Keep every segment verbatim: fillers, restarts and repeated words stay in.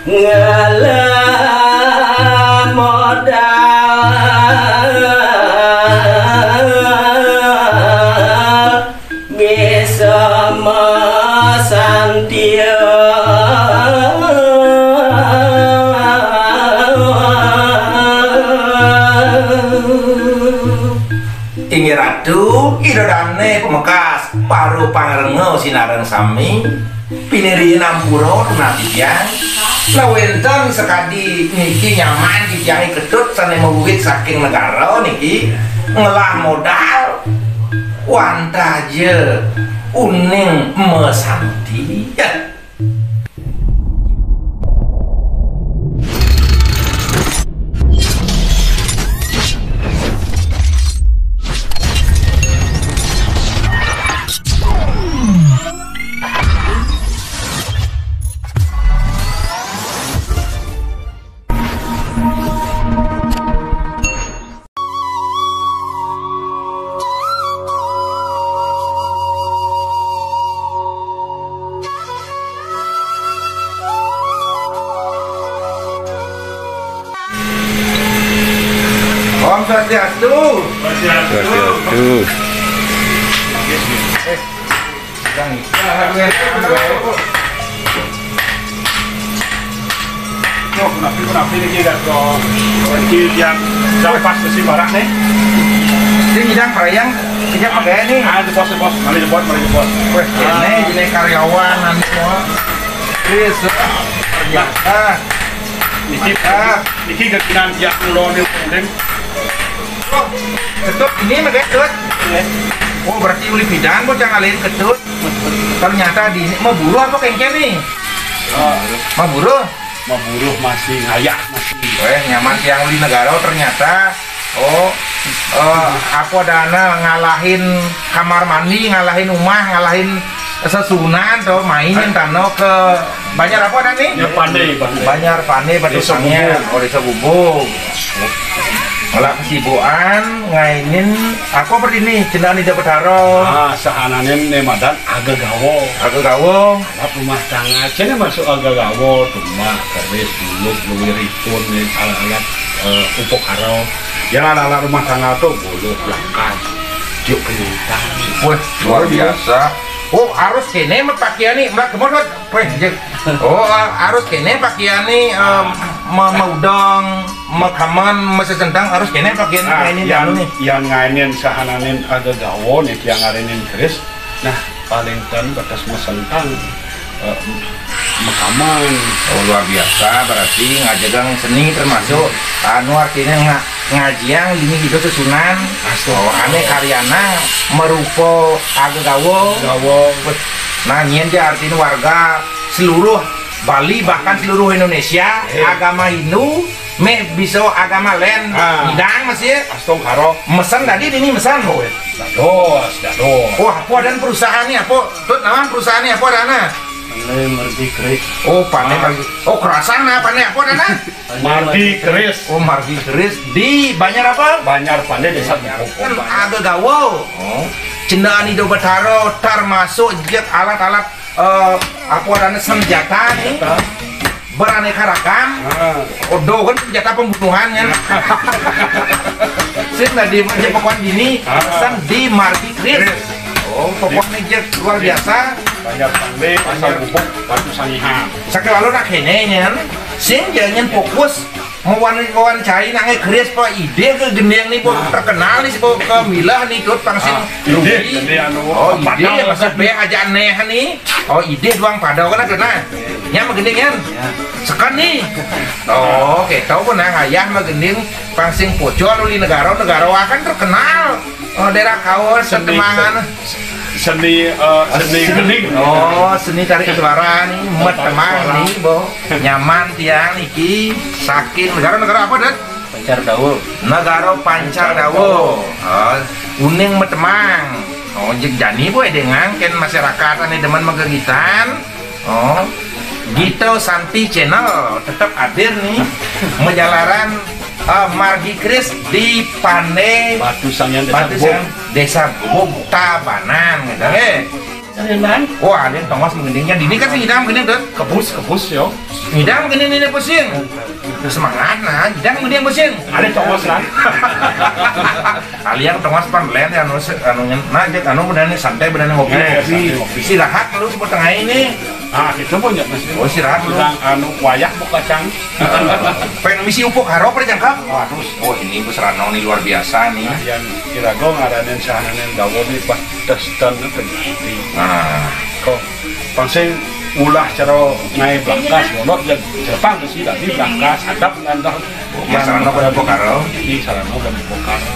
Ngelah modal bisa masantia. Inggih Ratu, Ida Dané pamekas, para pangrenga sinareng sami, pinirih ampura nunas titiang. Nah, wénten sakadi niki nyaman titiangé Ketut sané mawiwit saking negara niki ngelah modal wantah ja uning masanti. Om Swastiastu. Swastiastu. Swastiastu. Eh, Bang, Cok, napi, napi niki, Kak? Niki tiang, tiang pas besi barak nih. Sing nyidang parayang, sing pakai nih. Ah, jebos, jebos, mari jebos, mari jebos. Wéh, ini, ini karyawan, anu, semua. Terbiasa. Niki, niki gaginan tiang kula nih, mungkin. Oh, Ketut ini, Mas, Ketut. Oh, berarti uli pidan, bocah ngalahin Ketut. Ternyata di ini, maburuh apa kéngkén nih? Maburuh? Maburuh masih ngayah, masih. Wéh, nyaman tiang uli negara ternyata. Oh, eh, apa dana ngalahin kamar mandi, ngalahin rumah, ngalahin sesunan to, main yang tano ke Banjar apa dana nih? Banjar Pandé, Pandé. Banjar Pandé, Batu Désa Sangya. Gubuk. Oh, Désa Gubuk. Ngelak kesibukan, ngainin, apa berdini, cendaan Ida Betara. Ah, sahananin né madan Aga Gawa. Aga Gawa. Alat rumah tangga, céné masuk Aga Gawa, tumbak, keris, buluk, luwiripun, né, alat-alat, eh, upakara. Ya, alat-alat rumah tangga to, buluk, lakas, juk penyuntan. Wah, luar biasa. Oh, harus kéné mah pakaian nih, Mbak, kemot, Mbak. Wéh, jek. Oh, ah, harus kéné pakaian nih, eh, ma-, maudang, makaman, masih sentang, harus kéné pakaian. Nah, ini yang, anu nih. Yang ngainin sahananin Aga Gawa nih, yang ngarinin keris. Nah, paling ten batas masentang, eh, makaman. Oh, luar biasa, berarti ngajegang seni termasuk, anu, artinya nga-, ngajiang ini hidup susunan. Astaga. Oh, ané karyana marupa Aga Gawa. Gawa. Wéh, nah, nyén ja artinya warga seluruh Bali, bahkan seluruh Indonesia, eh, agama Hindu, méh bisa agama lén. Ah. Nyidang masih. Astungkara. Mesen tadi ini mesen. Oh, dados, dados. Wah, apa dan perusahaan nih, apa? Tut, nama perusahaan nih, apa dana? Pandé Margi Keris. Oh, Pandé Margi. Oh, kerasang nah, Pandé apa dana? Margi Keris. Oh, Margi Keris di Banjar apa? Banjar Pandé, Désa Gubuk. Kan Aga Gawa. Oh. Cendaan Ida Betara, termasuk jek alat-alat, eh, apa dana, senjata nih. Senjata. Beraneka ragam. Ah. Odo kan senjata pembunuhan kan. Sing tadi aja pokoknya gini, ah, pesan di Margi Kris. Kris. Oh, pokoknya jek luar biasa. Banjar Pandé, Pasar Gubuk, Batu Sangihan. Sakelalu nak kéné nyan. Sing jangan fokus mewan-mewan cai nangé Kris, Pak, Idé ke gending nih, Pak, terkenal nih, Pak, ke milah nih, Tut, pang sing. Ah, Idé, Idé anu, oh, Idé, maksud bé aja anéh nih. Oh, Idé doang pada kan ada nah. Nya mah gending, Yan. Ya. Sekan nih. Oh, kéto pun nah, ayah mah gending pang sing pocol uli negara, negara akan terkenal. Oh, daerah Kaur, seni, Setemangan. Seni, eh, seni gending. Oh, seni tarik suara nih, Met Temang nih, Bo. Nyaman tiang niki saking negara-negara apa, Dat? Pancar Dawa. Negara Pancar Dawa. Oh, uning Met Temang. Oh, jek jani boy dengan kén masyarakat ané demen magegitan. Oh, Gita Santi Channel tetep hadir nih. Majalaran, eh, Margi Kris di Pandé Batu Sangian, Désa Batu Gubuk. Sangian, Désa Gubuk, Tabanan gitu. Eh. Wah, ada yang tongos menggendingnya. Dini kan si Idam gini tuh. Kebus, kebus yo. Idam gini nih pusing. Semangat nah, Idam gini pusing. Ada yang tongos kan. Aliang tongos pan lain ya, anu se- anu nyen- nah, cek anu bener nih, santai bener nih, ngopi. Iya, iya, santai ngopi. Istirahat lu sebut tengah ini. Ah, itu pun ya, Mas. Oh, istirahat lu. Bilang anu wayah buka cang. Pengen misi upuk haro pada jangkap. Waduh. Oh, ini Bos Rano nih luar biasa nih. Nah, yang kira gue ngaranin sahananin dawo nih pas testan itu pasti. Nah, kok pasti ulah cara naik belangkas, walau dia Jepang ke sini tadi belangkas, hadap ngantar. Mas Rano kan bokaro. Ini Sarano kan bokaro.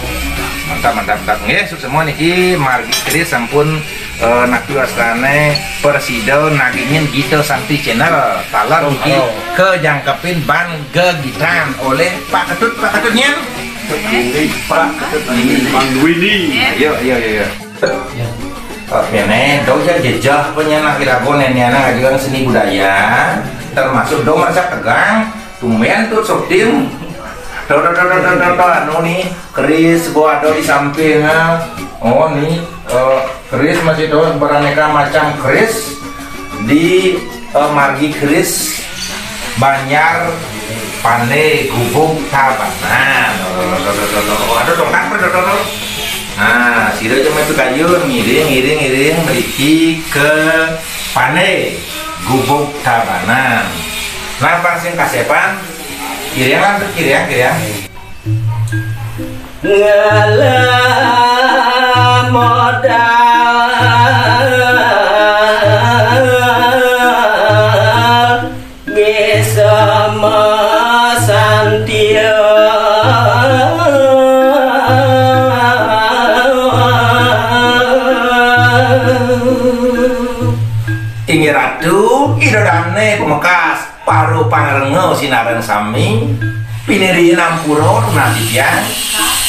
Mantap, mantap, mantap. Nggih, sukses semua niki, margi keris sampun eh, napi wastane, presida nagingin Gita Santi Channel. Taler niki kejangkepin ban gegitan oleh Pak Ketut, Pak Ketut nyen. Pak Ketut, Mang Dwini. Iya, iya, iya, iya. Oh, kene, do ja jejeh penyenak irago neniana ngajukan seni budaya, termasuk do merasa tegang. Tumben tuh syuting. Tuh, tuh, tuh, tuh, tuh, tuh, tuh, anu nih, keris gua ada di sampingnya. Oh nih, eh, keris masih terus beraneka macam keris di eh, margi keris Banjar Pane Gubuk Tabanan. Tuh, tuh, tuh, tuh, tuh, tuh. Aduh, dongkak, tuh, tuh, tuh, tuh. Nah, sira cuma itu kayu, ngiring, ngiring, ngiring, meriki ke Pane Gubuk Tabanan. Nah, pas sing kasepan, kiriang lah, kiriang, kiriang. Ngala modal bisa masantia. Inggih Ratu, Ida Dane pamekas, para pangrenga sinareng sami, pinirih ampura tunah titiang.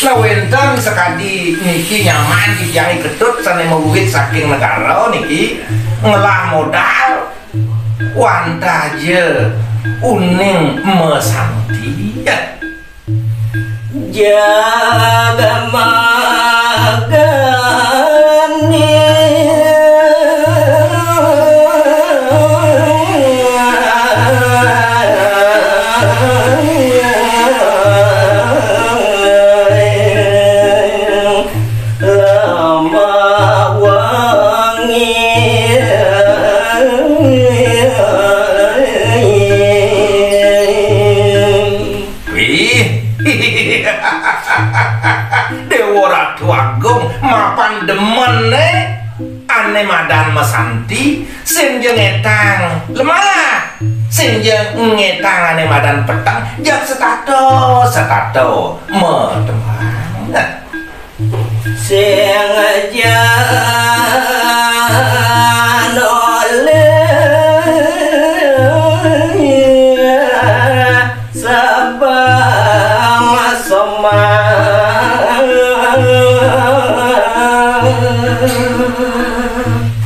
Nah, wenten sakadi niki nyaman titiang Ketut sane mawiwit saking negara niki ngelah modal wantah ja uning masanti. Jaga magane. Lemah wangi. Wih. Dewa Ratu Agung mapan demen ne ane madan masanti, sing ja ngetang lemah, sing ja ngetang ane madan peteng, jak setata, setata matembang. Sing ja nolih sabang semang.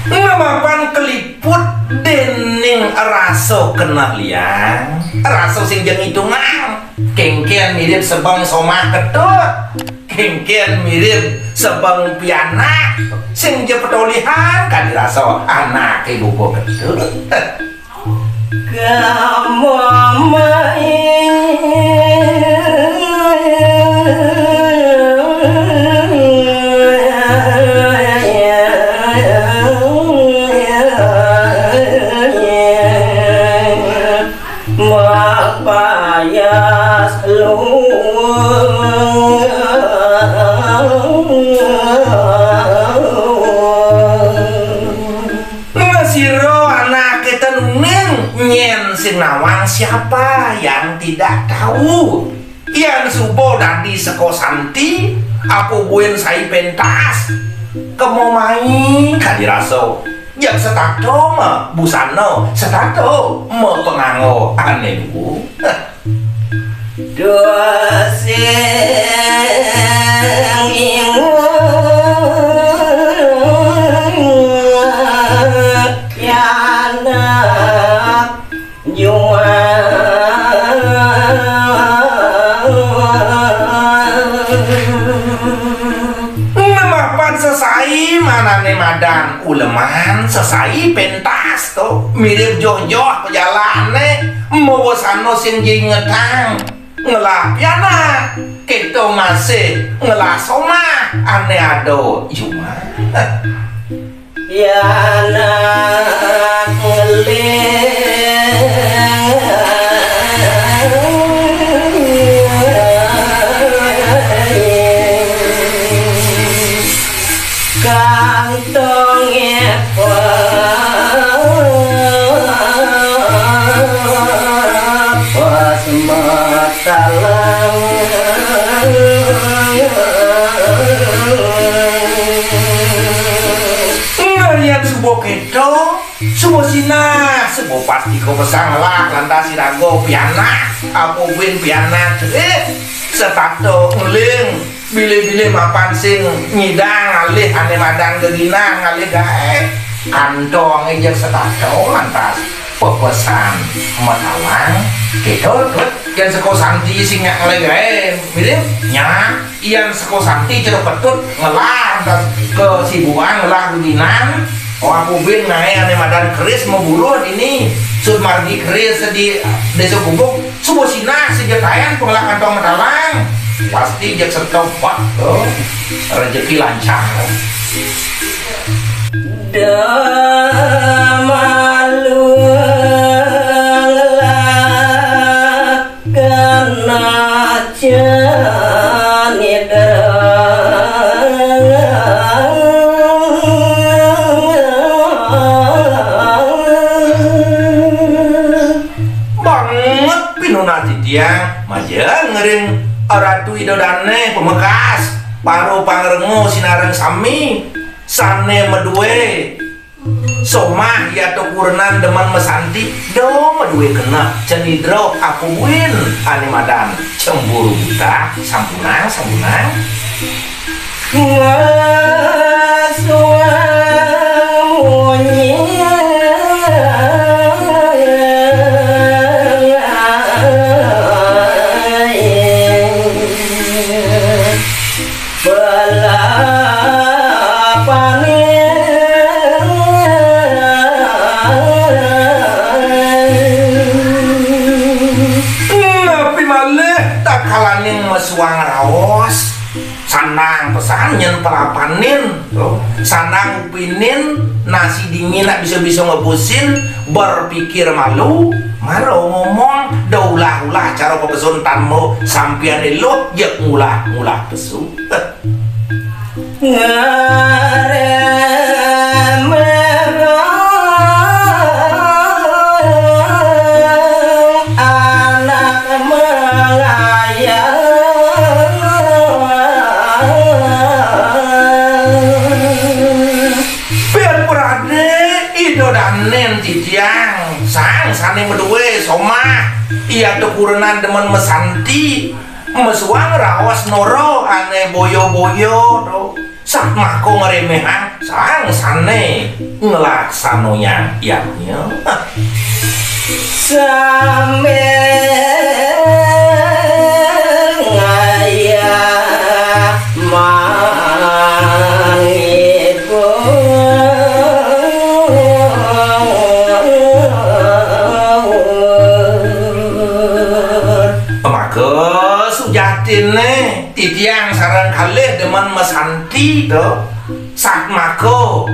Nemapan keliput dening rasa keneh liang, rasa sing ja ngitungang. Kengken mirip sebeng somah Ketut. Kengken mirip sebeng pianak. Sing ja petolihan kadi rasa anake buka Ketut. Kamu main. Mapayas luwung. Nah, sira anake ten uning, nyen sing nawang siapa yang tidak tahu? Yan suba dadi seka santi, apa buin sai pentas? Kema mai kadi rasa. Jak setata ma busana, setata ma panganggo ane luwu. Dosing ingat pianak. Juang. Nemapan sesai manane madan Uleman sesai pentas to, mirip joh-joh pejalané, mawasana sing jingetang. Ngelah pianak, kéto masih ngelah somah ané ada jumah. Pianak ngeling. Kantongé pas matalang. Nah, yén suba kéto, suba sinah, suba pasti ka pesan ngelah lantas iraga pianak, apa buin pianak, eh, setata ngeling. Bilih-bilih mapan sing nyidang ngalih ané madan geginan ngalih gaé. Kantongé jeg setata lantas pepesan matalang. Kéto, Tut, yén seka Santi sing nyak ngalih gaé. Bilih nyak, yén seka Santi Cero Ketut ngelah lantas kesibukan ngelah geginan. Wah, pubin ngaé ané madan keris maburuh dini. Sut margi keris di Désa Gubuk. Suba sinah sing jetayan pengelah kantong matalang. Pasti jeg setebak to. Rejeki lancar. Damalu ngelah kena janidra. Banget pinuna titiang, majeng ngiring Ratu Ida Dané pamekas, para pangrenga sinareng sami, sané madué somah yata kurenan demen masanti, da madué kena cenidra apa buin ané madan cemburu buta, sampunang, sampunang. Ngasuh munyi. Balapané. Napi malih takalaning mesuang raos, sandang pesan nyén pelapanin, to. Sandang upinin, nasi dingin nak bisa-bisa ngebusin, berpikir malu, malu ngomong, da ulah-ulah cara pepesun tanmu, sampian eluh, jeg ngulah-ngulah pesu. Ngaremehang anak mengayah. Pian pradé Ida Dané titiang, sang sané madué somah, yata kurenan demen masanti, mesuang raos nora ané boya-boya, to. Satmaka ngremehang sang sané nglaksanayang yadnya. Sambil ngayah manghibur. Maka sujatiné titiang sareng kalih demen masanti, to. Satmaka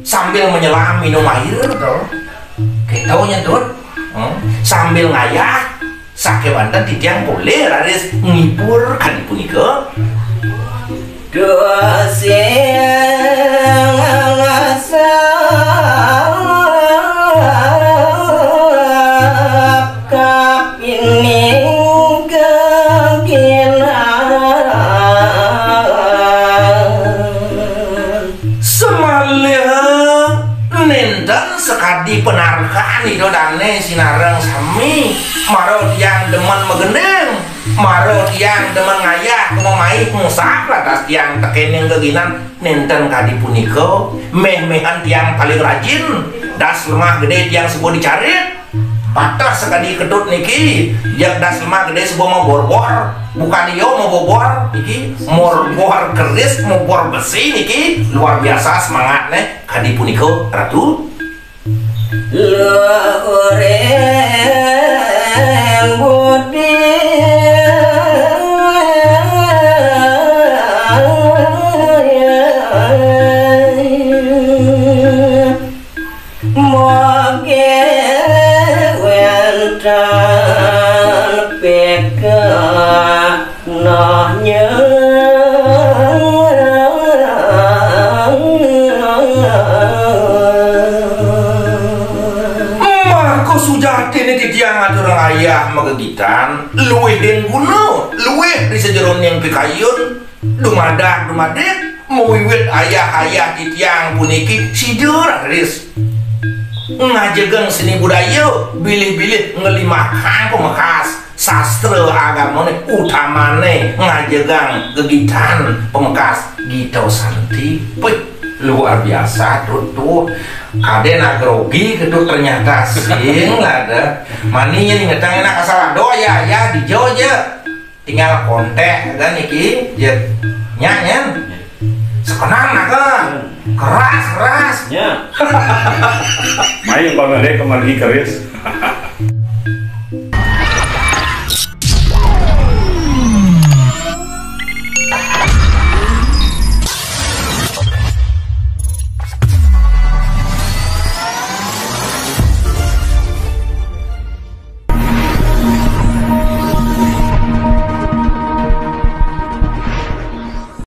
sambil menyelam minum air, to. Kéto nyén, Tut. Hmm. Sambil ngayah, sakéwanten titiang polih raris ngibur kadi punika. Dosing ngasap kapining geginan. Samalih nénten sakadi panarkan Ida Dané sinareng sami, mara tiang demen magending, mara tiang demen ngayah, mamaih, ngesap lantas tiang tekéning geginan, nénten kadi punika, méh-méhan tiang paling rajin, das lemah gedé tiang suba dicarit. Patah sakadi kedut niki, jak das lemak gedé suba maborbor. Bukan ia mabobor niki, morbor keris, mobor besi niki, luar biasa semangatné. Kadi punika, Ratu. Luhuring budi moge wénten pikenohnya. Maka sujatiné titiang aturang ayah magegitan, luih dén guna, luih di sajeroning pikayun, dumadak dumadik, mawiwit ayah-ayah titiang puniki sida raris ngajegeng seni budaya, bilih-bilih ngelimakang pamekas sastra agamané, utamané ngajegeng gegitan pamekas Gita Santi. Puih, luar biasa, Tut, tuh. Kadén agrogi gitu ternyata, sing lada. Mani nyén ingetang enak asal ada, ya, ya, dija ja. Tinggal kontek kan niki, ya. Nya, nya. Sekenan naga. Keras, keras. Nya. Main bang ada kembali keris.